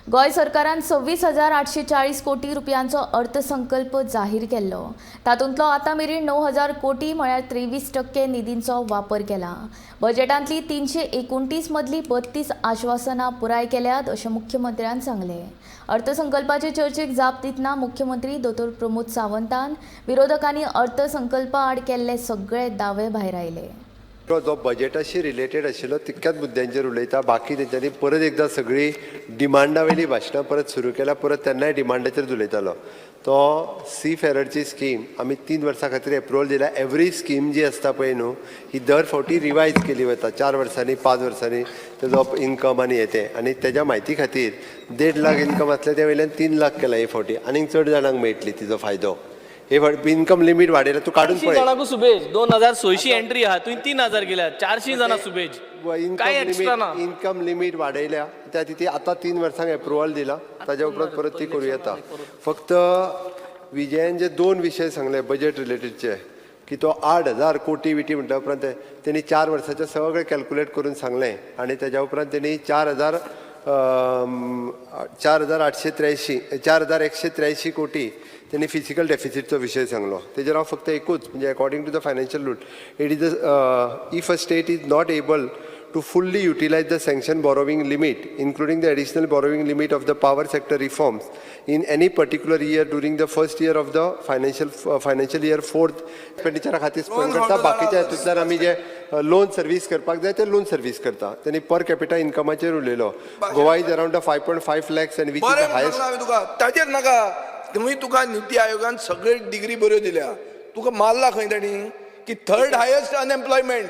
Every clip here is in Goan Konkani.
गोंय सरकारान 26,840 कोटी रुपयांचो अर्थसंकल्प जाहीर केल्लो. तातूंतलो आतां मेरेन 9,000 कोटी म्हळ्यार 23% निधींचो वापर केला. बजेटांतली 329 मदली 32 आश्वासनां पुराय केल्यात अशें मुख्यमंत्र्यान सांगलें. अर्थसंकल्पाचे चर्चेक जाप दितना मुख्यमंत्री दोतोर प्रमोद सावंतान विरोधकांनी अर्थसंकल्पा आड केल्ले सगळे दावे भायरायले. तो जो बजेटाशी रिलेटेड आशिल्लो तितक्याच मुद्द्यांचेर उलयता. बाकी तेंच्यांनी परत एकदां सगळीं डिमांडा वयली भाशणां परत सुरू केल्या. परत तेन्नाय डिमांडाचेर उलयतालो तो. सी फेररची स्कीम आमी 3 वर्सां खातीर एप्रुवल दिल्या. एवरी स्कीम जी आसता पळय न्हू, ही दर फावटी रिवायज केली वता, 4 वर्सांनी, 5 वर्सांनी, तेजो इन्कम आनी हें तें. आनी तेज्या म्हायती खातीर, 1.5 लाख इन्कम आसलें ते वयल्यान 3 लाख केला. हे फावटी आनीक चड जाणांक मेळटली तिजो फायदो. हे फावटी इन्कम लिमीट वाडयला, तूं काडून 400 पळय. जाणांकू सुबेज 2600 एंट्री आहा, तुवें 3000 केल्या, 400 जाणां सुबेज. काय इन्कम एक्स्ट्रा ना. लिमीट, इन्कम लिमीट वाडयल्या. त्या ती आतां 3 वर्सांक एप्रुवल दिला, ताज्या उपरांत परत ती करूं येता. फक्त विजयान जे दोन विशय सांगले बजेट रिलेटेडचे, की तो 8000 कोटी विटी म्हणटा उपरांत तेणी 4 वर्साचें सगळें कॅल्कुलेट करून सांगलें आनी तेज्या उपरांत तेणी 4883, 4183 कोटी त्यांनी फिस्कल डेफिसिटचो विशय सांगलो. तेजेर हांव फक्त एकूच, म्हणजे according to the financial rule, it is if a state is not able to fully utilize the sanction borrowing limit, including the additional borrowing limit of the power sector reforms in any particular year during the first year of the financial year, fourth एक्सपेंडिचरा खातीर स्पेंड करता. बाकीच्या हितूंतल्यान आमी जे लोन सर्वीस करपाक जाय ते लोन सर्वीस करता. तेणी पर कॅपिटा इन्कमाचेर उलयलो. Goa is around 5.5 lakhs and which is बरें the highest. सांगलां हांवें तुका, ताचेर नाका. तुमी तुका निती आयोगान सगळे डिग्री बऱ्यो दिल्या, तुका मारला खंय ताणी की third highest unemployment,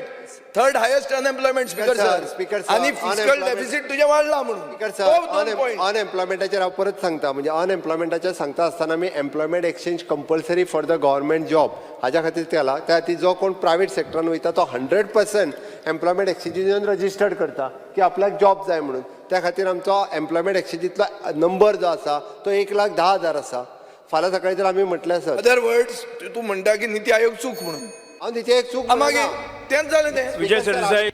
third highest unemployment, speaker sir, sir. Speaker sir, आनी फिस्कल डेफिसीट तुजें वाडला म्हणून स्पीकर तो दोन सर, पॉयंट. अनएम्प्लॉयमेंटाचेर हांव परत सांगता. म्हणजे अनएम्प्लॉयमेंटाचेर सांगता आसतना आमी employment exchange compulsory for the government job हाज्या खातीर केला. त्या खातीर जो कोण प्रायवेट सेक्टरान वयता तो 100% एम्प्लॉयमेंट एक्सचेंजीन येवन रजिस्टर्ड करता की आपल्याक जॉब जाय म्हणून. त्या खातीर आमचो एम्प्लॉयमेंट एक्सचेंजीतलो नंबर जो आसा तो 1,10,000 आसा. फाल्यां सकाळी जर आमी म्हटलें आसत अदर वर्ड्स, तूं म्हणटा की निती आयोग चूक म्हणून. हांव तिचे एक चूक मागीर म्हणना. तेंच जालें तें. विजय सरदेसाई.